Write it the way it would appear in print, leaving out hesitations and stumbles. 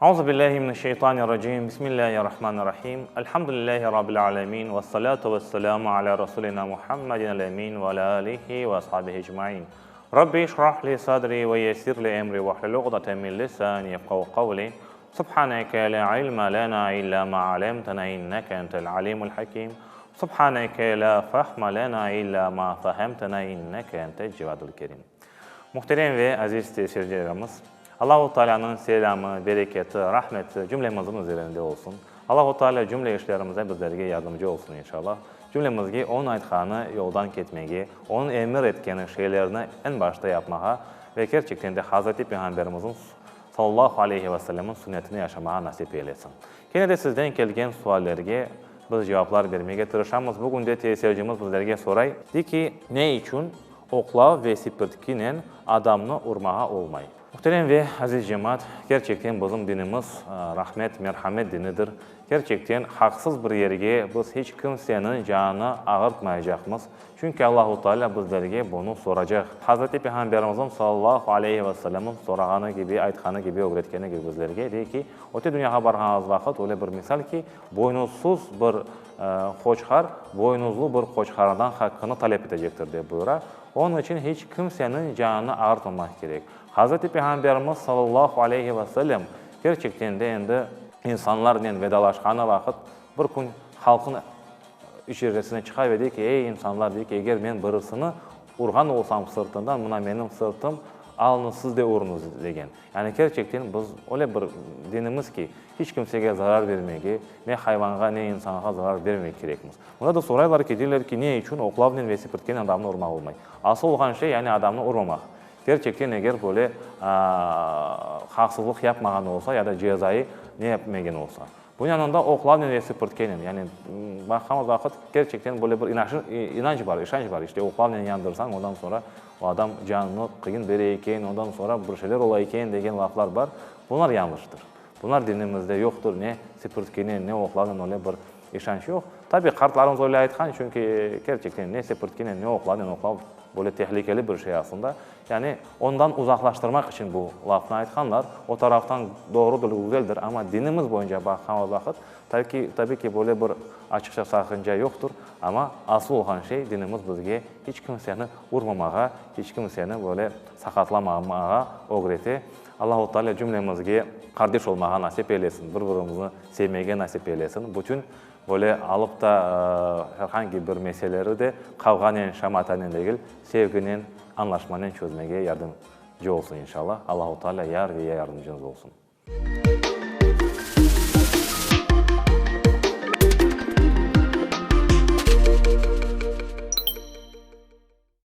Auzu billahi mineşşeytanirracim. Bismillahirrahmanirrahim. Elhamdülillahi rabbil alemin. Vessalatu vesselamu ala rasulina Muhammedin el-emin ve ala alihi ve ashabihi ecmain. Rabbi işrah li sadri ve yessir li emri vahlul uqdeten min lisani yefqahu qavli. Subhaneke la ilme lena illa ma alemtena inneke entel alimul hakim. Subhaneke la fahme lena illa ma fehemtena inneke entel cevadul kerim. Muhterem ve aziz seyircilerimiz, Allahu Tealânıñ selâmı, bereketi, rahmeti cümlemizniñ üzerinde olsun. Allahu Tealâ cümle işlerimizde bizlerge yardımcı olsun inşallah. Cümlemizge Onıñ aytqanı yoldan ketmege, Onıñ emir etkeni şeylerni eñ başta yapmağa ve kerçekten de Hazreti Peyğamberimizniñ, sallallahu aleyhi ve sellemniñ, sünnetini yaşamağa nasip eylesin. Kene de sizden kelgen suallerge biz cevaplar bermege tırışamız. Bugün de tesircimiz bizlerge soray, dey ki, ne içün oqlav ve sipirtkinen adamnı urmağa olmay? Muhterem ve aziz cemaat, kerçekten bizim dinimiz rahmet, merhamet dinidir. Kerçekten haqsız bir yerge biz hiç kimseniñ canını ağırtmayacaqmız. Çünki Allahu Teala bizlerge bunı soracaq. Hazreti Peyğamberimizniñ sallallahu aleyhi ve sellemniñ sorağanı kibi, aytqanı kibi, ögretkeni kibi bizlerge dey ki, öte dünyağa barğanıñız vaqıt öyle bir misal ki, boynuzsuz bir qoçqar boynuzlu bir qoçqardan haqqını talep etecektir, dep buyura. Onıñ içün hiç kimseniñ canını ağırtmamaq kerek. Hazreti Peyğamberimiz sallallahu aleyhi ve sellem kerçekten de endi insanlarnen vedalaşqanı vaqıt bir kün halqnıñ içerisine çıqa ve dey ki, Ey, insanlar, dey ki, eger men birisini urğan olsam sırtından, mına menim sırtım, alıñız, siz de uruñız, degen. Yani kerçekten biz öyle bir dinimiz ki, hiç kimsege zarar bermege, ne hayvanğa, ne insanğa zarar bermemek kerekmiz. Mında da soraylar ki, deyler ki, ne içün oqlavnen ve sipirtken adamnı urmaq olmay? Asıl olğan şey, yani adamnı urmamaq. Kerçekten eger böyle haqsızlıq yapmağan olsa ya da cezayı ne yapmegen olsa. Bunıñ yanında oqlavnen ve sipirtkenen, yani baqqanımız vaqıt kerçekten böyle bir inanç bar, işanç bar, işte oqlavnen yandırsañ, ondan soñra o adam canını qıyın bere eken, ondan soñra bir şeyler ola eken degen laflar bar. Bunlar yañlıştır. Bunlar dinimizde yoqtır, ne sipirtkenen, ne oqlavnen öyle bir işanç yoq. Tabiy, qartlarımız öyle aytqan, çünki kerçekten ne sipirtkenen, ne oqlavnen, oqlav böyle tehlikeli bir şey aslında. Yani ondan uzaqlaştırmaq içün bu lafnı aytqanlar. O taraftan doğrudır, güzeldir, amma dinimiz boyunca baqqan vaqıt, tabi ki, böyle bir açıqça saqınca yoqtır. Amma asıl olğan şey, dinimiz bizge hiç kimseni urmamağa, hiç kimseni böyle saqatlamamağa ögrete. Allahu Teala cümlemizge qardeş olmağa nasip eylesin, bir-birimizni sevmege nasip eylesin. Bütün böyle alıp da her hangi bir meseleleri de qavğanen, şamatanen degil, sevginen, añlaşmanen çözmege yardımcı olsun inşallah. Allahu Teala yar ve yardımcımız olsun.